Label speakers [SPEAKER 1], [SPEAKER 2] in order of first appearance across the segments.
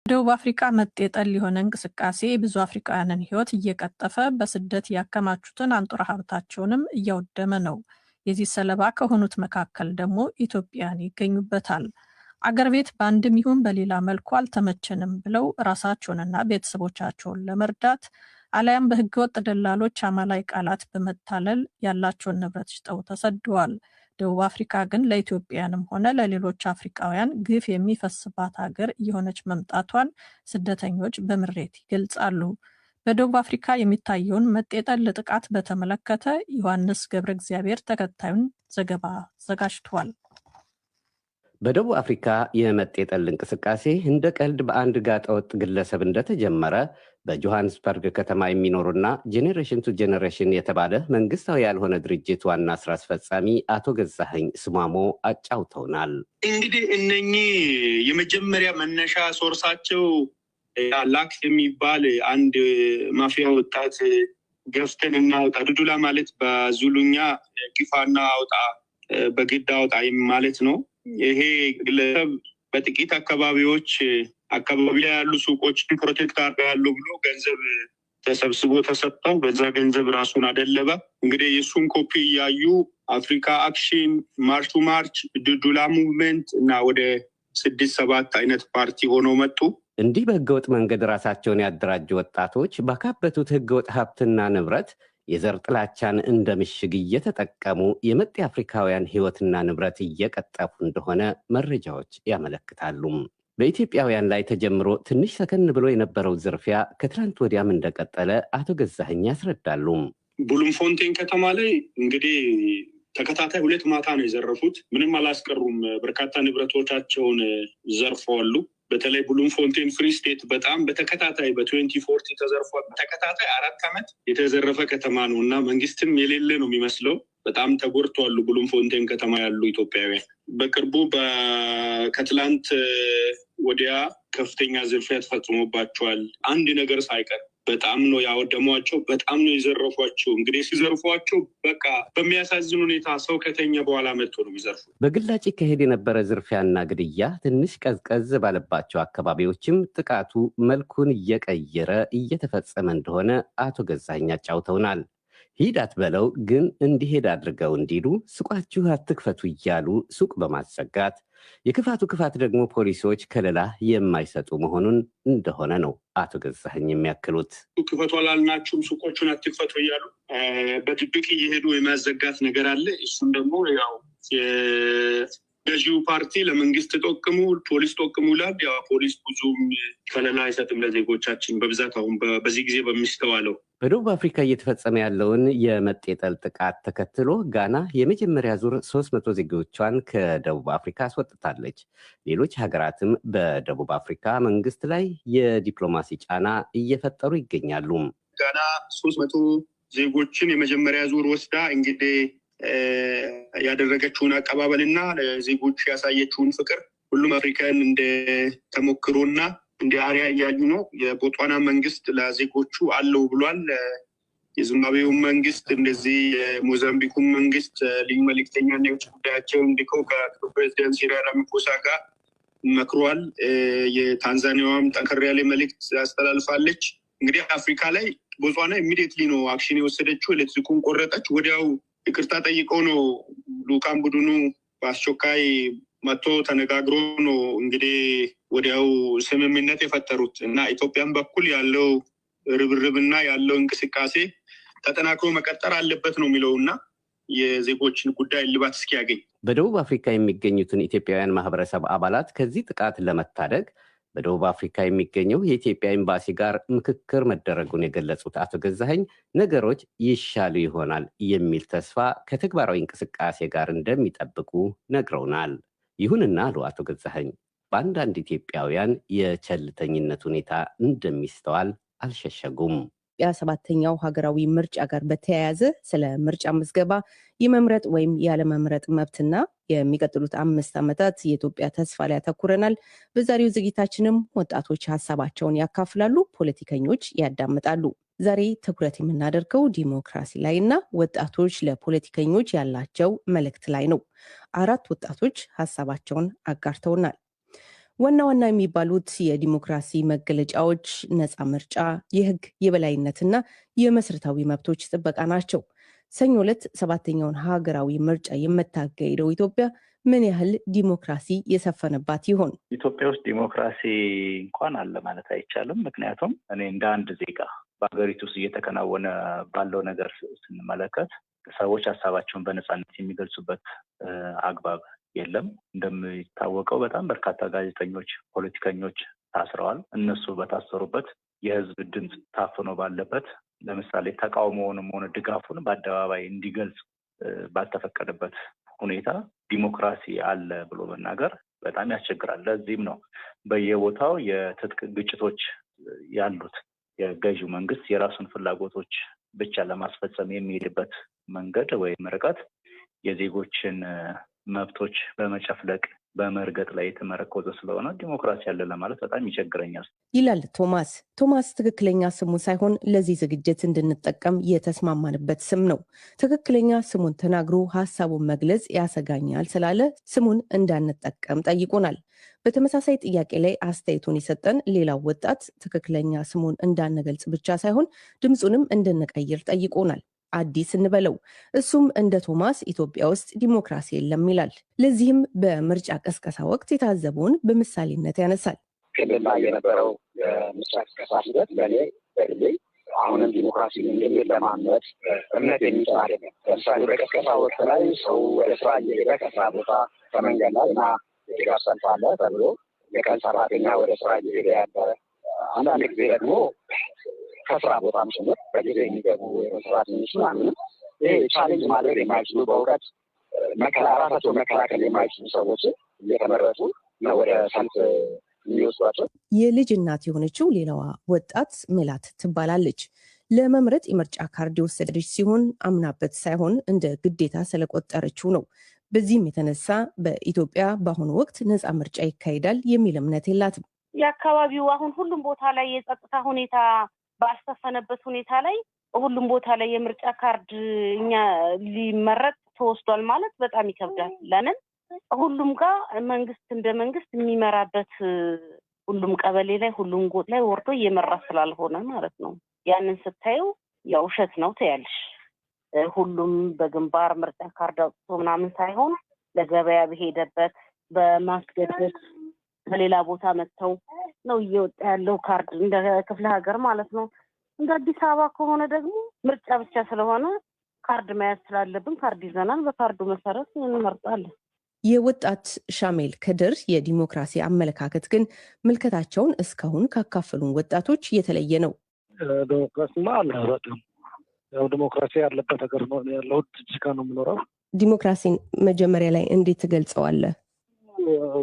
[SPEAKER 1] ደቡብ አፍሪካ መጤ ጠል የሆነ እንቅስቃሴ የብዙ አፍሪካውያንን ሕይወት እየቀጠፈ በስደት ያከማቹትን አንጡራ ሀብታቸውንም እያወደመ ነው። የዚህ ሰለባ ከሆኑት መካከል ደግሞ ኢትዮጵያውያን ይገኙበታል። አገር ቤት በአንድም ይሁን በሌላ መልኩ አልተመቸንም ብለው ራሳቸውንና ቤተሰቦቻቸውን ለመርዳት አሊያም በህገወጥ ደላሎች አማላይ ቃላት በመታለል ያላቸውን ንብረት ሽጠው ተሰደዋል። ደቡብ አፍሪካ ግን ለኢትዮጵያውያንም ሆነ ለሌሎች አፍሪካውያን ግፍ የሚፈስባት ሀገር እየሆነች መምጣቷን ስደተኞች በምሬት ይገልጻሉ። በደቡብ አፍሪካ የሚታየውን መጤ ጠል ጥቃት በተመለከተ ዮሐንስ ገብረ እግዚአብሔር ተከታዩን ዘገባ አዘጋጅቷል።
[SPEAKER 2] በደቡብ አፍሪካ የመጤ ጠል እንቅስቃሴ እንደ ቀልድ በአንድ ጋጠወጥ ግለሰብ እንደተጀመረ በጆሃንስበርግ ከተማ የሚኖሩና Generation to Generation የተባለ መንግስታዊ ያልሆነ ድርጅት ዋና ስራ አስፈጻሚ አቶ ገዛኸኝ ስማሞ አጫውተውናል።
[SPEAKER 3] እንግዲህ እነኚህ የመጀመሪያ መነሻ source ኣቸው ላክስ የሚባል አንድ ማፊያ ወጣት ገፍተን እናውጣ፣ ዱዱላ ማለት በዙሉኛ ግፋና አውጣ፣ በግድ አውጣ ማለት ነው። ይሄ ግለሰብ በጥቂት አካባቢዎች አካባቢ ላይ ያሉ ሱቆችን protect አድርጋለሁ ብሎ ገንዘብ ተሰብስቦ ተሰጠው። በዛ ገንዘብ ራሱን አደለበ። እንግዲህ የእሱን ኮፒ እያዩ Africa Action፣ March to March፣ ዱዱላ Movement እና ወደ ስድስት ሰባት አይነት ፓርቲ ሆነው መጡ።
[SPEAKER 2] እንዲህ በህገወጥ መንገድ ራሳቸውን ያደራጁ ወጣቶች ባካበቱት ህገወጥ ሀብትና ንብረት የዘር ጥላቻን እንደ ምሽግ እየተጠቀሙ የመጤ አፍሪካውያን ህይወትና ንብረት እየቀጠፉ እንደሆነ መረጃዎች ያመለክታሉ። በኢትዮጵያውያን ላይ ተጀምሮ ትንሽ ሰከን ብሎ የነበረው ዝርፊያ ከትላንት ወዲያም እንደቀጠለ አቶ ገዛኸኝ ያስረዳሉ።
[SPEAKER 3] ብሉምፎንቴን ከተማ ላይ እንግዲህ ተከታታይ 2 ማታ ነው የዘረፉት። ምንም አላስቀሩም። በርካታ ንብረቶቻቸውን ዘርፈዋሉ። በተለይ ብሉምፎንቴን ፍሪ ስቴት በጣም በተከታታይ በ2040 ተዘርፏል። በተከታታይ 4 ዓመት የተዘረፈ ከተማ ነው እና መንግስትም የሌለ ነው የሚመስለው። በጣም ተጎድተዋል ብሉምፎንቴን ከተማ ያሉ ኢትዮጵያውያን። በቅርቡ ከትላንት ወዲያ ከፍተኛ ዝርፊያ ተፈጽሞባቸዋል። አንድ ነገር ሳይቀር በጣም ነው ያወደሟቸው፣ በጣም ነው የዘረፏቸው። እንግዲህ ሲዘርፏቸው በቃ በሚያሳዝን ሁኔታ ሰው ከተኛ በኋላ መጥቶ ነው የሚዘርፉት።
[SPEAKER 2] በግላጭ ይካሄድ የነበረ ዝርፊያና ግድያ ትንሽ ቀዝቀዝ ባለባቸው አካባቢዎችም ጥቃቱ መልኩን እየቀየረ እየተፈጸመ እንደሆነ አቶ ገዛኸኝ አጫውተውናል። ሂድ አትበለው ግን እንዲሄድ አድርገው እንዲሉ ሱቃችሁ አትክፈቱ እያሉ ሱቅ በማዘጋት የክፋቱ ክፋት ደግሞ ፖሊሶች ከለላ የማይሰጡ መሆኑን እንደሆነ ነው አቶ ገዛኸኝ የሚያክሉት።
[SPEAKER 3] ክፈቱ አላልናችሁም ሱቆቹን አትክፈቱ እያሉ በድብቅ እየሄዱ የማዘጋት ነገር አለ። እሱም ደግሞ ያው ገዢው ፓርቲ ለመንግስት ጠቅሙ ፖሊስ ጠቅሙ ይላል። ያው ፖሊስ ብዙም ከለላ አይሰጥም ለዜጎቻችን በብዛት አሁን በዚህ ጊዜ በሚስተዋለው።
[SPEAKER 2] በደቡብ አፍሪካ እየተፈጸመ ያለውን የመጤ ጠል ጥቃት ተከትሎ ጋና የመጀመሪያ ዙር 300 ዜጎቿን ከደቡብ አፍሪካ አስወጥታለች። ሌሎች ሀገራትም በደቡብ አፍሪካ መንግስት ላይ የዲፕሎማሲ ጫና እየፈጠሩ ይገኛሉ።
[SPEAKER 3] ጋና 300 ዜጎችን የመጀመሪያ ዙር ወስዳ እንግዲህ ያደረገችውን አቀባበልና ለዜጎች ያሳየችውን ፍቅር ሁሉም አፍሪካን እንደ ተሞክሮና እንደ አርአያ እያዩ ነው። የቦትስዋና መንግስት ለዜጎቹ አለው ብሏል። የዚምባብዌው መንግስት እንደዚህ፣ የሞዛምቢኩ መንግስት ልዩ መልእክተኛና የውጭ ጉዳያቸውን ልከው ከፕሬዚደንት ሲሪል ራማፎሳ ጋር መክሯል። የታንዛኒያዋም ጠንከር ያለ መልእክት አስተላልፋለች። እንግዲህ አፍሪካ ላይ ቦትስዋና immediately ነው action የወሰደችው። ኤሌክትሪኩን ቆረጠች። ወዲያው ይቅርታ ጠይቀው ነው ልኡካን ቡድኑ በአስቸኳይ መጥቶ ተነጋግሮ ነው እንግዲህ ወዲያው ስምምነት የፈጠሩት እና ኢትዮጵያን በኩል ያለው ርብርብና ያለው እንቅስቃሴ ተጠናክሮ መቀጠል አለበት ነው የሚለውና የዜጎችን ጉዳይ እልባት እስኪያገኝ።
[SPEAKER 2] በደቡብ አፍሪካ የሚገኙትን ኢትዮጵያውያን ማህበረሰብ አባላት ከዚህ ጥቃት ለመታደግ በደቡብ አፍሪካ የሚገኘው የኢትዮጵያ ኤምባሲ ጋር ምክክር መደረጉን የገለጹት አቶ ገዛኸኝ ነገሮች ይሻሉ ይሆናል የሚል ተስፋ ከተግባራዊ እንቅስቃሴ ጋር እንደሚጠብቁ ነግረውናል። ይሁንና አሉ አቶ ገዛኸኝ በአንዳንድ ኢትዮጵያውያን የቸልተኝነት ሁኔታ እንደሚስተዋል አልሸሸጉም።
[SPEAKER 4] 7ኛው ሀገራዊ ምርጫ ጋር በተያያዘ ስለ ምርጫ ምዝገባ የመምረጥ ወይም ያለመምረጥ መብትና የሚቀጥሉት 5 ዓመታት የኢትዮጵያ ተስፋ ላይ ያተኩረናል። በዛሬው ዝግጅታችንም ወጣቶች ሀሳባቸውን ያካፍላሉ፣ ፖለቲከኞች ያዳምጣሉ። ዛሬ ትኩረት የምናደርገው ዲሞክራሲ ላይና ወጣቶች ለፖለቲከኞች ያላቸው መልእክት ላይ ነው። 4 ወጣቶች ሀሳባቸውን አጋርተውናል። ዋና ዋና የሚባሉት የዲሞክራሲ መገለጫዎች ነፃ ምርጫ፣ የህግ የበላይነትና የመሰረታዊ መብቶች ጥበቃ ናቸው። ሰኞ ዕለት 7ኛውን ሀገራዊ ምርጫ የምታካሂደው ኢትዮጵያ ምን ያህል ዲሞክራሲ የሰፈነባት ይሆን?
[SPEAKER 5] ኢትዮጵያ ውስጥ ዲሞክራሲ እንኳን አለ ማለት አይቻልም። ምክንያቱም እኔ እንደ አንድ ዜጋ በሀገሪቱ ውስጥ እየተከናወነ ባለው ነገር ስንመለከት ሰዎች ሀሳባቸውን በነፃነት የሚገልጹበት አግባብ የለም። እንደሚታወቀው በጣም በርካታ ጋዜጠኞች፣ ፖለቲከኞች ታስረዋል። እነሱ በታሰሩበት የህዝብ ድምፅ ታፍኖ ባለበት፣ ለምሳሌ ተቃውሞውንም ሆነ ድጋፉን በአደባባይ እንዲገልጽ ባልተፈቀደበት ሁኔታ ዲሞክራሲ አለ ብሎ መናገር በጣም ያስቸግራል። ለዚህም ነው በየቦታው የትጥቅ ግጭቶች ያሉት። የገዢው መንግስት የራሱን ፍላጎቶች ብቻ ለማስፈጸም የሚሄድበት መንገድ ወይም ርቀት የዜጎችን መብቶች በመጨፍለቅ፣ በመርገጥ ላይ የተመረኮዘ ስለሆነ ዲሞክራሲ አለ ለማለት በጣም ይቸግረኛል።
[SPEAKER 4] ይላል ቶማስ። ቶማስ ትክክለኛ ስሙ ሳይሆን ለዚህ ዝግጅት እንድንጠቀም የተስማማንበት ስም ነው። ትክክለኛ ስሙን ተናግሮ ሀሳቡን መግለጽ ያሰጋኛል ስላለ ስሙን እንዳንጠቀም ጠይቆናል። በተመሳሳይ ጥያቄ ላይ አስተያየቱን የሰጠን ሌላው ወጣት ትክክለኛ ስሙን እንዳንገልጽ ብቻ ሳይሆን ድምፁንም እንድንቀይር ጠይቆናል። አዲስ እንበለው። እሱም እንደ ቶማስ ኢትዮጵያ ውስጥ ዲሞክራሲ የለም ይላል። ለዚህም በምርጫ ቅስቀሳ ወቅት የታዘበውን በምሳሌነት ያነሳል።
[SPEAKER 6] ክልል ላይ የነበረው የምርጫ ቅስቀሳ ሂደት ለእኔ በግሌ አሁንም ዲሞክራሲ እንደሚል ለማመት እምነት የሚጥል አይደለም። ለምሳሌ በቅስቀሳ ወቅት ላይ ሰው ወደ ስራ እየሄደ ከስራ ቦታ ከመንገድ ላይ እና የድጋፍ ሰልፍ አለ ተብሎ የቀን ሰራተኛ ወደ ስራ እየሄደ ያለ፣ አንዳንድ ጊዜ ደግሞ ከስራ ቦታም ጭምር በጊዜ የሚገቡ ሰራተኞች ምናምንም ይሄ challenge ማድረግ የማይችሉ፣ በእውቀት ራሳቸውን መከላከል የማይችሉ ሰዎችን እየተመረጡ ነው ወደ ሰልፍ የሚወስዷቸው።
[SPEAKER 4] የልጅ እናት የሆነችው ሌላዋ ወጣት ሜላት ትባላለች። ለመምረጥ የምርጫ ካርድ የወሰደች ሲሆን አምናበት ሳይሆን እንደ ግዴታ ስለቆጠረችው ነው። በዚህም የተነሳ በኢትዮጵያ በአሁኑ ወቅት ነፃ ምርጫ ይካሄዳል የሚል እምነት የላትም።
[SPEAKER 7] የአካባቢው አሁን ሁሉም ቦታ ላይ የጸጥታ ሁኔታ ባልሰፈነበት ሁኔታ ላይ ሁሉም ቦታ ላይ የምርጫ ካርድ እኛ ሊመረጥ ተወስዷል ማለት በጣም ይከብዳል። ለምን ሁሉም ጋር መንግስት እንደ መንግስት የሚመራበት ሁሉም ቀበሌ ላይ፣ ሁሉም ጎጥ ላይ ወርዶ እየመራ ስላልሆነ ማለት ነው። ያንን ስታዩ ያው ውሸት ነው ትያለሽ። ሁሉም በግንባር ምርጫ ካርድ አውጥቶ ምናምን ሳይሆን ለገበያ በሄደበት በማስገደድ ከሌላ ቦታ መጥተው ነው እየወጣ ያለው ካርድ፣ እንደ ክፍለ ሀገር ማለት ነው። እንደ አዲስ አበባ ከሆነ ደግሞ ምርጫ ብቻ ስለሆነ ካርድ መያዝ ስላለብን ካርድ ይዘናል። በካርዱ መሰረት እንመርጣለን።
[SPEAKER 4] የወጣት ሻሜል ከድር የዲሞክራሲ አመለካከት ግን ምልከታቸውን እስካሁን ካካፈሉን ወጣቶች የተለየ ነው።
[SPEAKER 8] ዲሞክራሲማ አለ በጣም። ያው ዲሞክራሲ ያለበት ሀገር ነው ያለሁት። ጅጅጋ ነው የምኖረው።
[SPEAKER 4] ዲሞክራሲን መጀመሪያ ላይ እንዴት ትገልጸዋለህ?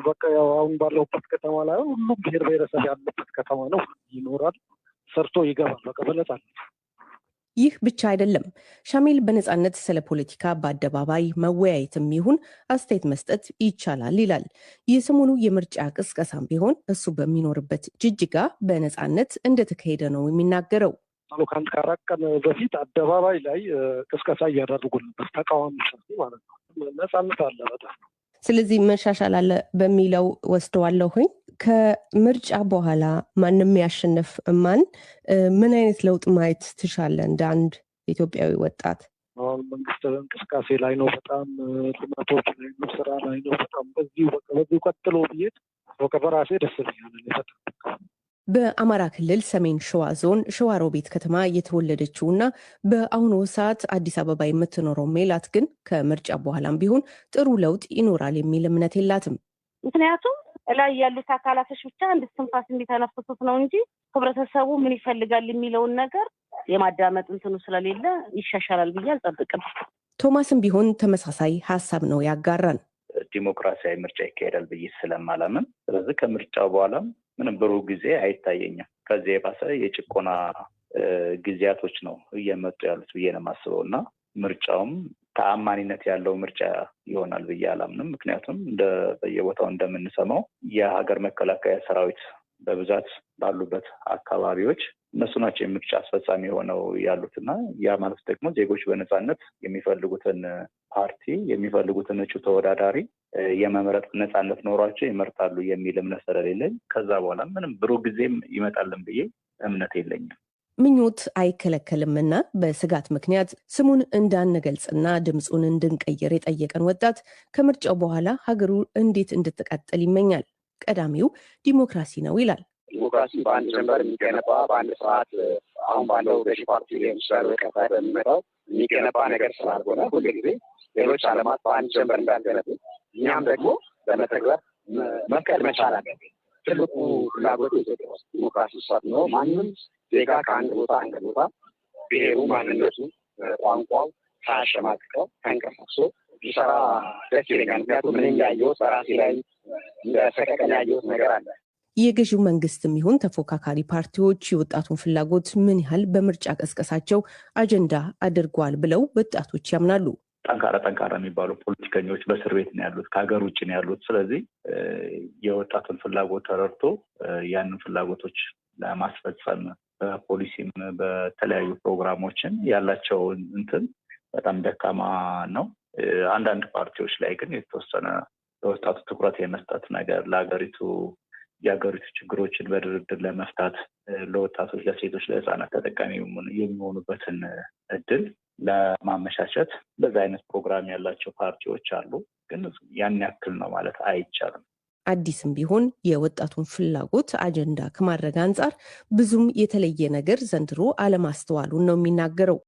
[SPEAKER 8] በቃ ያው አሁን ባለሁበት ከተማ ላይ ሁሉም ብሔር ብሔረሰብ ያለበት ከተማ ነው። ይኖራል፣ ሰርቶ ይገባል። በቃ በነፃነት።
[SPEAKER 4] ይህ ብቻ አይደለም። ሻሜል በነፃነት ስለ ፖለቲካ በአደባባይ መወያየትም ይሁን አስተያየት መስጠት ይቻላል ይላል። የሰሞኑ የምርጫ ቅስቀሳም ቢሆን እሱ በሚኖርበት ጅጅጋ በነፃነት እንደተካሄደ ነው የሚናገረው።
[SPEAKER 8] ከአንድ ከ4 ቀን በፊት አደባባይ ላይ ቅስቀሳ እያደረጉ ነበር፣ ተቃዋሚ ሰልፍ ማለት ነው። ነፃነት አለ በጣም።
[SPEAKER 4] ስለዚህ መሻሻል አለ በሚለው ወስደዋለሁኝ። ከምርጫ በኋላ ማንም ያሸንፍ ማን ምን አይነት ለውጥ ማየት ትሻለ እንደ አንድ ኢትዮጵያዊ ወጣት?
[SPEAKER 8] አሁን መንግስት እንቅስቃሴ ላይ ነው፣ በጣም ልማቶች ላይ ነው፣ ስራ ላይ ነው። በጣም በዚሁ በቃ በዚሁ ቀጥሎ ብዬ በቃ በራሴ ደስ ይለኛል በጣም።
[SPEAKER 4] በአማራ ክልል ሰሜን ሸዋ ዞን ሸዋሮቢት ከተማ የተወለደችውና በአሁኑ ሰዓት አዲስ አበባ የምትኖረው ሜላት ግን ከምርጫ በኋላም ቢሆን ጥሩ ለውጥ ይኖራል የሚል እምነት የላትም።
[SPEAKER 7] ምክንያቱም ላይ ያሉት አካላቶች ብቻ አንድ ትንፋስ የሚተነፍሱት ነው እንጂ ህብረተሰቡ ምን ይፈልጋል የሚለውን ነገር የማዳመጥ እንትኑ ስለሌለ ይሻሻላል ብዬ አልጠብቅም።
[SPEAKER 4] ቶማስም ቢሆን ተመሳሳይ ሀሳብ ነው ያጋራን።
[SPEAKER 5] ዲሞክራሲያዊ ምርጫ ይካሄዳል ብዬ ስለማላምን፣ ስለዚህ ከምርጫው በኋላም ምንም ብሩህ ጊዜ አይታየኝም። ከዚህ የባሰ የጭቆና ጊዜያቶች ነው እየመጡ ያሉት ብዬ ነው የማስበው እና ምርጫውም ተአማኒነት ያለው ምርጫ ይሆናል ብዬ አላምንም። ምክንያቱም እንደ በየቦታው እንደምንሰማው የሀገር መከላከያ ሰራዊት በብዛት ባሉበት አካባቢዎች እነሱ ናቸው የምርጫ አስፈጻሚ ሆነው ያሉት እና ያ ማለት ደግሞ ዜጎች በነፃነት የሚፈልጉትን ፓርቲ፣ የሚፈልጉትን እጩ ተወዳዳሪ የመምረጥ ነፃነት ኖሯቸው ይመርጣሉ የሚል እምነት ስለሌለኝ ከዛ በኋላ ምንም ብሩህ ጊዜም ይመጣልን ብዬ እምነት የለኝም።
[SPEAKER 4] ምኞት አይከለከልምና በስጋት ምክንያት ስሙን እንዳንገልጽና ድምፁን እንድንቀይር የጠየቀን ወጣት ከምርጫው በኋላ ሀገሩ እንዴት እንድትቀጥል ይመኛል። ቀዳሚው ዲሞክራሲ ነው ይላል።
[SPEAKER 6] ዲሞክራሲ በአንድ ጀንበር የሚገነባ፣ በአንድ ሰዓት አሁን ባለው ገዢ ፓርቲ ሊሆን ይችላል ወይ ቀጣይ በሚመጣው የሚገነባ ነገር ስላልሆነ፣ ሁልጊዜ ሌሎች ዓለማት በአንድ ጀንበር እንዳልገነቡ እኛም ደግሞ ለመተግበር መፍቀድ መቻል አለብን። ትልቁ ፍላጎት ኢትዮጵያ ውስጥ ዲሞክራሲ ሰፍኖ ማንም ዜጋ ከአንድ ቦታ አንድ ቦታ ብሔሩ፣ ማንነቱ፣ ቋንቋው ሳያሸማቅቀው ተንቀሳቅሶ ቢሰራ ደስ ይለኛል። ምክንያቱም እኔ ያየሁት በራሴ ላይ እንደ ሰቀቀን ያየሁት ነገር አለ።
[SPEAKER 4] የገዢው መንግስትም ይሁን ተፎካካሪ ፓርቲዎች የወጣቱን ፍላጎት ምን ያህል በምርጫ ቀስቀሳቸው አጀንዳ አድርጓል ብለው ወጣቶች ያምናሉ?
[SPEAKER 5] ጠንካራ ጠንካራ የሚባሉ ፖለቲከኞች በእስር ቤት ነው ያሉት፣ ከሀገር ውጭ ነው ያሉት። ስለዚህ የወጣቱን ፍላጎት ተረድቶ ያንን ፍላጎቶች ለማስፈጸም በፖሊሲም በተለያዩ ፕሮግራሞችን ያላቸው እንትን በጣም ደካማ ነው። አንዳንድ ፓርቲዎች ላይ ግን የተወሰነ ለወጣቱ ትኩረት የመስጠት ነገር፣ ለሀገሪቱ የሀገሪቱ ችግሮችን በድርድር ለመፍታት ለወጣቶች፣ ለሴቶች፣ ለህፃናት ተጠቃሚ የሚሆኑበትን እድል ለማመቻቸት በዛ አይነት ፕሮግራም ያላቸው ፓርቲዎች አሉ። ግን ያን ያክል ነው ማለት አይቻልም።
[SPEAKER 4] አዲስም ቢሆን የወጣቱን ፍላጎት አጀንዳ ከማድረግ አንጻር ብዙም የተለየ ነገር ዘንድሮ አለማስተዋሉን ነው የሚናገረው።